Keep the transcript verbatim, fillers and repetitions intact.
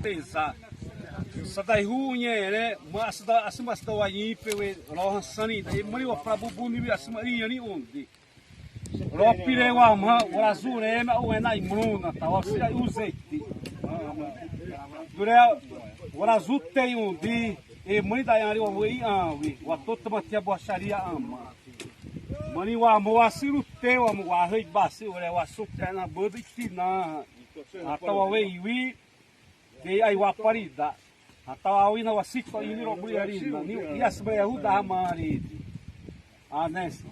te za. Sadaihunherẽ ma asida, asima asida wa nhipe we, rowẽ sani da e mani wa pra bubu niwi asima ri yani õ di. Ropire wamhã, warazu reme a'uwẽ na imruna ta, wasira uzeti. Duré warazu te õ di, e mani da yari wa wei ã wi, wa tô tãma ti'a bâ xaria ãma. Mani wamhã wasiru te wamhã wahâibasi, ore wasuke na bâdâ itina. Ata wa wei wi, de aiwaparida. Ata wa wina wasiko ini robri arina, ni iasbre yahuda hamari. Anesi.